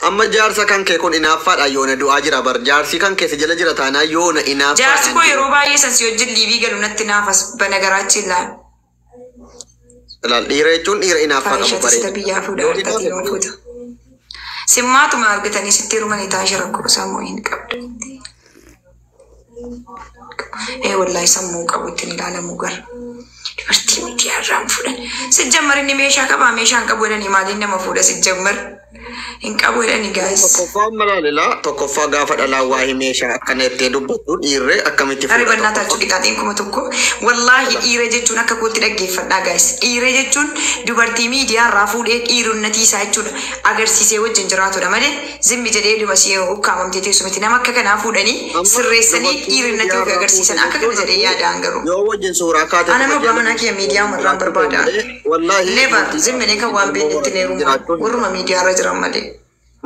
Amma jaarsa kan kee kun inaaffaadha yoona du'aa jira bar. Jaarsi kan kee si jala jira taanaa yoona Jaarsi inaaffaadhaan koo yeroo baay'ee san si wajjin liivii galu natti naafas bana garaachi ilaal. Ilaal, dhiira jechuun dhiira inaaffaa qabu Taayisha sita bareeda. biyyaa fuudha Yoo argatee inaafe yoo fuuta. Simmaatuma argatanii sitti heerumanii taayisha rakkoo sammuu hin qabdu. Ee wallaahi sammuu qabu ittiin ilaalamuu gara. Dubartii miidiyaa irraan fuudhan. Sijjammar inni meeshaa qabaa meeshaa hin qabu jedhanii maaliin nama fuudha sijjammar? Hin qabu jedhanii gaayis. Tokkoffaa malaalilaa tokkoffaa gaafa dhalaa waa'ee meeshaa akkana jettee dubbattu dhiirree akkamitti Ari fuudha bannaa taachuu tokkoffaa. qixaaxiin 1000. Wallaahi dhiira jechuun akka kootti dhaggeeffadhaa gaayis. Dhiira jechuun dubartii miidiyaa irraa fuudhee dhiirunnatii isaa jechuudha. Agarsiisee wajjin jiraatudha malee zimmi jedhee dhuma si ukkaamamtee teessu miti. Nama akka kanaa fuudhanii Amma sirreessanii dubartii dhiirunnatii miidiyaa ofii irraa agarsiisan fuute akka kana jechuun jedhee yaadaan garuu. yoo wajjin suuraa kaate Anama kuma abbaa jala manaa kiyya miidiyaa irraan jiraachuu ta'e barbaada. malee wallaahi Never dubartii zimmi jedhee kan waan beeknetti wajjin neeruma. jiraachuun Warruma miidiyaa irra jiran malee.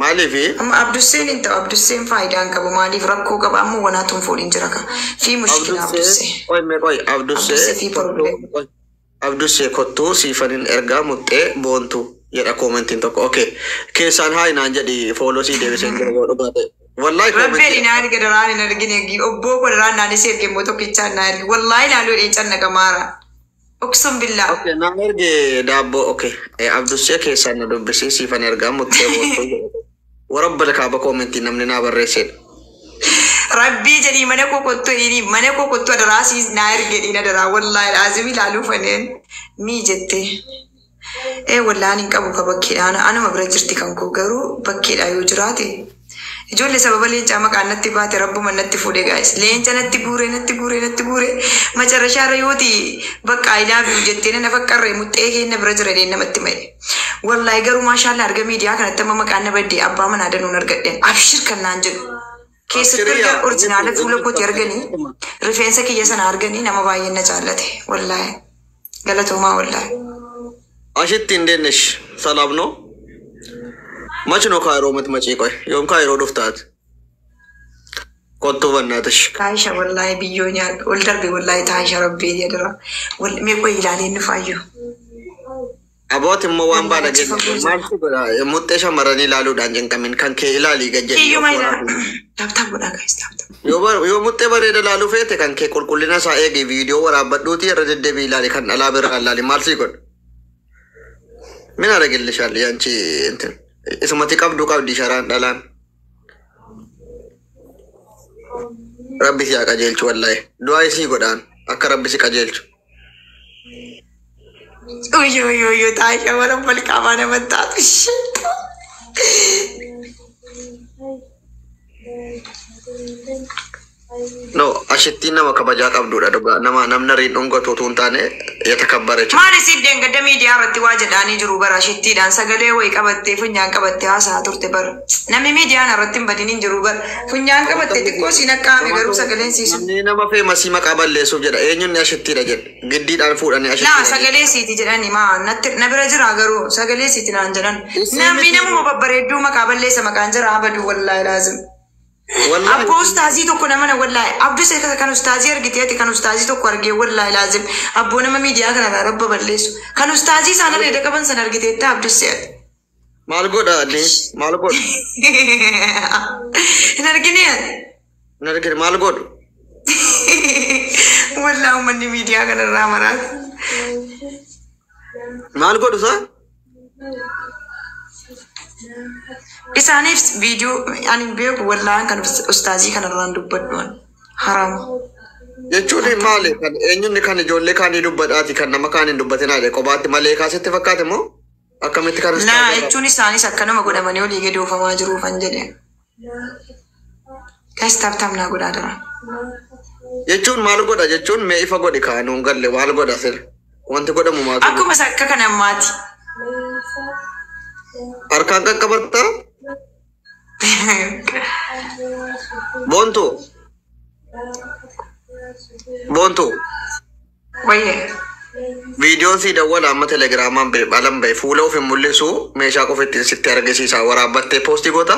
maaliifi Amma Abdusseen hin ta'u Abdusseen faayidaa hin qabu maaliif rakkoo qaba amma wanaatuun fuudhin jira ka. Fi mushkila Abdussee Abdussee. qoy mee qoy Abdussee Abdussee fi kottuu problem. qoy Abdussee kottuu siifanin ergaa muxxee boontu jedha koomentiin tokko okay keessaan haa naan jedhi fooloo sii deebiseen jira yoo dhugaa ta'e wallaahi Rabbeen koomentii hin arge daraan hin argine obboo koo daraan naan isee erge immoo tokkichaan naa erge wallaahi ilaaluu dheen canna maara. Uqsum billaa. okay naan erge daabboo okay Abdussee keessaan na dubbisii siifan ergaa muxxee boontuu jedha warabba kaaba koomentii namni naa barreessedha. Rabbii jedhii mana koo kottu jedhii mana koo kottu adaraa siis naa erge dhiin adaraa wallaahi laazim ilaaluu faneen mii jettee. Ee wallaahi hin qabu ka bakkeedhaan anuma bira jirti kan koo garuu bakkeedha yoo jiraate. Ijoollee sababa leencaa maqaan natti baate rabbuma natti fuudhe gaayis. Leenca natti guuree natti guuree natti guuree macarrashaarra yooti bakka I love you jettee na faqqarree muxxee keenya bira jira dheen namatti ma'e. Wallaahi garuu maashaallaa arga miidiyaa kanatti amma maqaan na baddee abbaa manaa danuun argadheen abshir kan naan jedhu. Keessattuu Abshiriyaa erga orjinaala fuula kooti arganii rifeensa kiyya sana arganii nama baay'een na jaallate wallaahi galatoomaa wallaahi. Ashitti hin deemnesh salaam noo machi noo kaayiroo mati macii qoy yoom kaayiroo dhuftaati kottuu bannaatish. Taayisha wallaahi biyyoo nyaadhu ol darbe wallaahi taayisha rabbee jedhara mee qoy ilaalee nu faayyoo. Aboot immoo waan Wallaahi baala achi jenne fagoo jira. maaltu godha muxxee shamarranii ilaaluudhaan cinqamin kan kee ilaalii gad jedhi Kiyyuma of ilaa waraabuu. taaptaap godhaa gaayis taaptaap. Yoo muxxee bareeda ilaaluu feete kan kee qulqullina isaa eegi viidiyoo waraabbadhuutii irra deddeebii ilaali kan dhalaa biraa ilaali maal sii godha. Min argillishaal yaanchi intin isumatti qabdu qabdi sharaan dhalaan. Rabbi si haa qajeelchu wallaahi du'aa isii godhaan akka rabbi si qajeelchu. Uyyoo uyyoo uyyoo taayisha wara balqaamaa nama taatu shit. No ashittiin nama kabajaa qabdudha dhugaa nama namni riin dhungatu utuu hin taane yatakabbarecha. Maali siif deengada miidiyaa irratti waa jedhaanii jiru bara shittiidhaan sagalee wayii qabattee funyaan qabattee haasa'aa turte bara. Namni miidiyaan irratti hin badin hin jiru bara. Funyaan qabattee xiqqoo siin akkaame garuu sagaleen siisu. Namni nama feemasii maqaa balleessuuf jedha eenyuun ashittiidha jedha giddiidhaan fuudhanii Laa ashittiidha jedha. sagalee siiti jedhani maa natti na bira jira garuu sagalee siiti naan jedhan. Isii Namni miti namuma babbareedduu maqaa balleessa maqaan jira abaduu wallaahi laazim. wallaahi Abboo ustaazii tokko nama na wallaahi abduu isa kan ustaazii argite ati kan ustaazii tokko argee wallaahi laazim abboo nama miidiyaa kanarraa rabba balleessu kan ustaazii isaan areeda qaban sana argiteetta abduu se'ate. maal godha inni maal godhu Hin argine ati. hin argine maal godhu Wallaahi uummanni miidiyaa kanarraa maraata. maal godhu isaa Isaaniif viidiyoo ani hin beeku wallaahi kan ustaazii kanarraan dubbadhu ani. Haraama. jechuun maali kan eenyuun kan ijoollee kaanii dubbadhaati kan nama kaan hin dubbatinaa jedhe kophaatti malee kaasitti fakkaate moo akkamitti kan Laa ustaazii irraa jechuun isaanis akkanuma godhamanii olii gadi oofamaa jiruufan jedhe. Guys taap taap naa godhaa dara. jechuun maal godha jechuun mee ifa godhi kaanuun galle maal godha sir wanti godhamu maaltu Akkuma isa akka kan ammaati. harkaan qaqqabattaa boontu boontu Wayyee. viidiyoon sii dawwala amma telegiraamaan ba'e balan ba'e fuula of hin mul'isu meeshaa qofa ittiin sitti argisiisa waraabbattee poostii goota.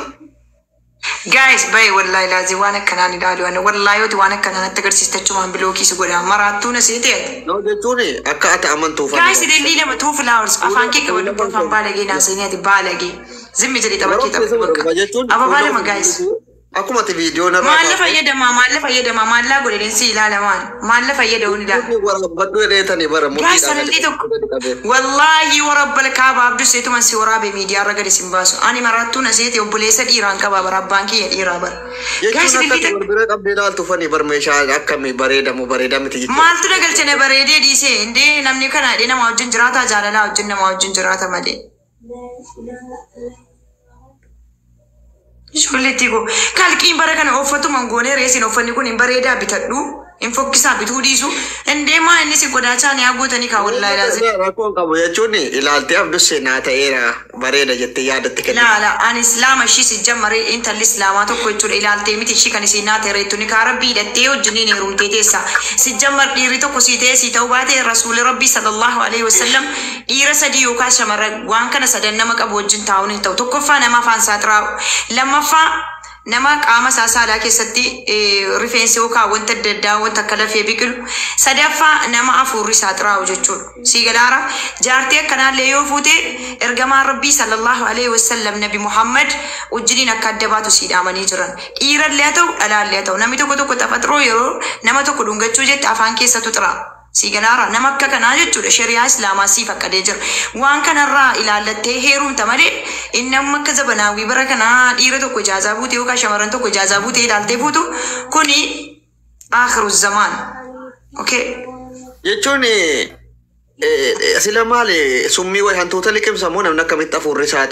Guys, bayi wallahi laazii waan akkanaan ilaalu ani wallahi yooti waan akkanaan natti agarsiistachumaan block si godha maraattuu na seete ati. No jechuun akka ati amantuuf. Guys, ilillii lama, two flowers. Afaan kee qabadhu, afaan baalagee naasanii ati baalagee. Zimmi jedhi, tapha kee taphadhu bakka. Ababaa lama, guys. Akkuma ati viidiyoo narraa Maalla fayyadamaa, maalla fayyadamaa, maallaa godheen si ilaala maal maalla fayyadamuun ilaala. Waraabbadhu jedheetanii bara. Guys, sanallee tokko. Wallaahi warabbal kaaba abduu seetuman si waraabe miidiyaa irra gadi sin baasu. Ani maraattuu na seete, obboleessa dhiiraan qaba bara, abbaan kiyya dhiiraa bara. Guys, Jechuun akka ilillii ati tokko. bira qabdee ilaaltu fani bar meeshaa akkamii bareedamu bareedaa miti jechuudha. Maaltu na galche na bareedee dhiisee indee namni kana dhee nama wajjin jiraata, jaalalaa wajjin nama wajjin jiraata malee. Ijoolleetti koo kalqiin bara kana uffatuma goonee reesin uffanni kun hin bareedaa bitadhu, hin fokkisaa bituu dhiisu indee maa inni si godaachaa ni haguutanii kaa wallaahi laazim. Rakkoon qabu jechuun ilaaltee abduu seenaa ta'eera bareeda jettee yaadatti kennitu. Ilaala, ani islaama ishii si jammaree intalli islaamaa tokko jechuudha ilaaltee miti ishii kan isiin naa ta'e ni kaa rabbii hidhattee wajjiniin heerumtee teessa. Si jammar dhiirri tokko si ta'e si ta'uu baate, rasuulli rabbii sallallahu alaihi wasallam dhiira sadii yookaan shamarra waan kana sadan nama qabu wajjin taa'uun hin ta'u. Tokkoffaa, nama afaan isaa xiraa'u. Lammaffaa, nama qaama isaa saalaa keessatti rifeensi yookaan wanta adda addaa wanta akka lafee biqilu. Sadaffaa, nama hafuurri isaa xiraa'u jechuudha. Sii galaara jaartii akkanaallee yoo fuute ergamaan rabbii sallallahu alaihi wasallam nabi Muhammad wajjiniin akka adda baatu sii dhaamanii jiran. Dhiirallee haa ta'u, dhalaallee haa ta'u, namni tokko tokko tafaxiroo yeroo nama tokko dhungachuu jette afaan keessatu xiraa'a. Sii galaara nama akka kanaa jechuudha shari'aa islaamaa sii faqqadee jira. Waan kanarraa ilaallattee heerumta malee inni amma akka zabanaawii bara kanaa dhiira tokko ijaazaa buute yookaan shamarran tokko ijaazaa buute ilaaltee fuutu kuni akhiru zamaan. Okay. Jechuun sila maali, summii wayi hantuuta liqimsa moo namni akkamitti hafuurri isaa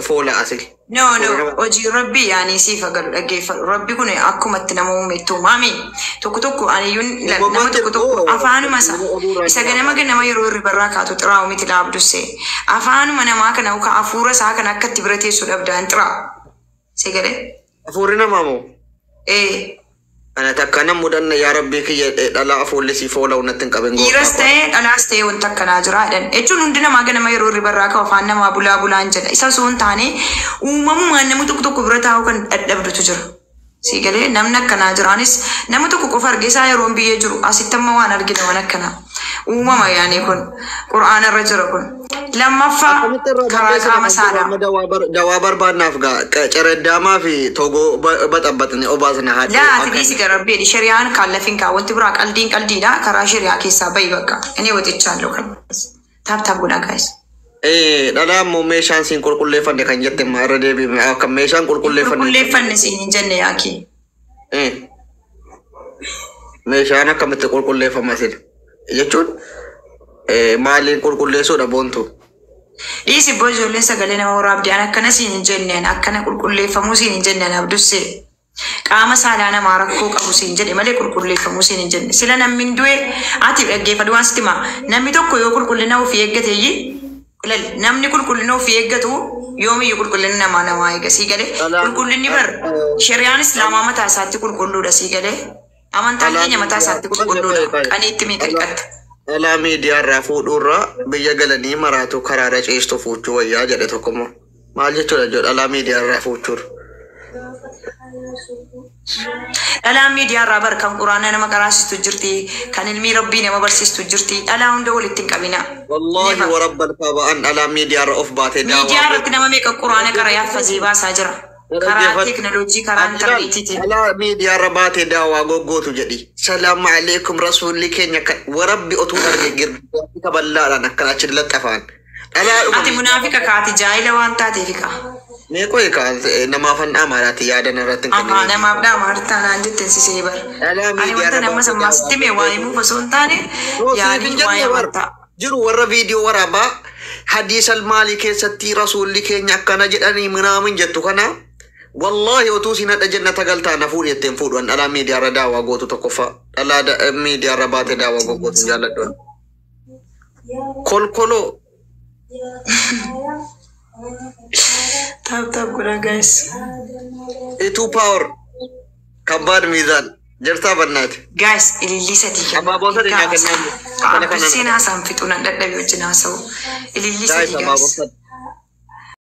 foola asil? No, hojii rabbii yaanii siif agalu dhaggeeffadhu. Rabbi kun akkumatti nama uumettu maami. Tokko tokko aniyyuun nama tokko tokko afaanuma isa ganama ganama yeroo hirribarraa kaatu xiraa'u miti laabdusse. Afaanuma namaa kana yookaan hafuura isaa kana akka itti bira teessu dhabdaan xiraa'u. Si galee? Hafuurri namaa moo? Ee. Ana takka nan mudanna yaa rabbii kiyya, dhalaa hafuurri sii foola'u natti hin qabin. Dhiiras ta'ee dhalaas ta'ee wanta akkanaa jira jedhan. Jechuun hundi namaa ganama yeroo hirribarraa ka'u afaan namaa bulaa bulaan jedha. Isa osoo hin taane uumamumaan namni tokko tokko bira taa'uu kan dadhabdutu jira. Si galee, namni akkanaa jira. Anis nama tokko qofa arge isaa yeroon biyyee jiru asitti amma waan argina waan akkanaa. Uumama yaani kun qura'aana irra jira kun. Lammaffaa, karaa qaama saalaa. Dawaa barbaannaaf gaa cereddaamaa fi togoo baxabbatni obaasna haadha. Laa, ati dhiisi gara rabbii shari'aan kaallafin kaa wanti biraa qaldiin qaldiidha, karaa shari'aa keessaa bahi bakka. Inni waxichaallu kan. Tap tap godhaa, guys. Dhalaa immoo meeshaan siin qulqulleeffanne kan jette immoo irra deebi'ime akka meeshaan qulqulleeffanne. Qulqulleeffanne siin hin jenne yaaki. Meeshaan akkamitti qulqulleeffama sin jechuun maaliin qulqulleessuudha boontu? Dhiisi ibboo, ijoolleen sagalee nama waraabdee an akkana siin hin jenneen, akkana qulqulleeffamuu siin hin jenneen abdussee. Qaama saalaa namaa rakkoo qabu siin jedhe malee qulqulleeffamuu siin hin jenne. Sila namni hin du'e ati dhaggeeffadhu waan sitti himaa. Namni tokko yoo qulqullina ofii eeggate iyyii ilali, namni qulqullina ofii eeggatu yoomiyyuu qulqullina namaa namaa eega, sii galee. Qulqullinni bar shari'aan islaamaa mataa isaatti qulqulluudha, sii galee. Amantaan keenya mataa isaatti qulqulluudha. Qaniitti miidhagfatta. Dhalaa miidiyaa irraa fuudhuurraa biyya galanii maraatu karaarra ciistu fuuchuu wayyaa jedhe tokkommoo. Maal jechuudha jedhu dhalaa miidiyaa irraa fuuchuudha? Dhalaan miidiyaa irraa bar kan quraana nama qaraasistu jirti, kan ilmii rabbii nama barsiistu jirti. Dhalaa hunda walitti hin qabina. Wallaahi Never. warabbal kaaba an dhalaa miidiyaa irra of baatee Miidiyaa irratti nama meeqa quraana qara yaaffazee baasaa jira. Karaa teekinooloojii, karaa intarneetiitiin. Dhalaa miidiyaa irra baatee daawaa goggootu jedhi. Salaamu alaikum rasuulli keenya kan warabbi otuu arge girgirraa kaballaadhaan akkana achi laxxafaan. Dhalaa dhuma. Ati munaafika kaati, jaahila waan taateef kaa. Mee qoyi kaa, namaaf an amaaraati yaadan irratti hin Ahaa, kennine. namaaf dhaama hartaa naan jetteen sisee bar. Dhalaa Ani miidiyaa wanta irra nama baatee sammaa sitti hime waa himuuf osoo hin taane No, siif yaanii hin jenne waa'ee bar. amantaa. Jiru warra viidiyoo waraabaa hadiisal maalii keessatti rasuulli keenya akkana jedhanii minaamin jettu kana wallaahi otuu sin hadha jannata galtaa na fuudhi jetteen fuudhan dhalaa miidiyaa irra daawaa gootu tokkoffaa dhalaa miidiyaa irra baatee daawaa goggootu jaalladhu. Kolkoloo. Tap tap godhaa, guys. Ituu power kabbaad miizaan jirtaa bannaati. Guys, ilillii sadii kenna. Abaaboo sadii naa kennaa. Akkana kanaan. Abdurseen haasaan fixuu nan dadhabe wajjin haasa'u. Ilillii Guys, sadii, abaaboo guys. sadii.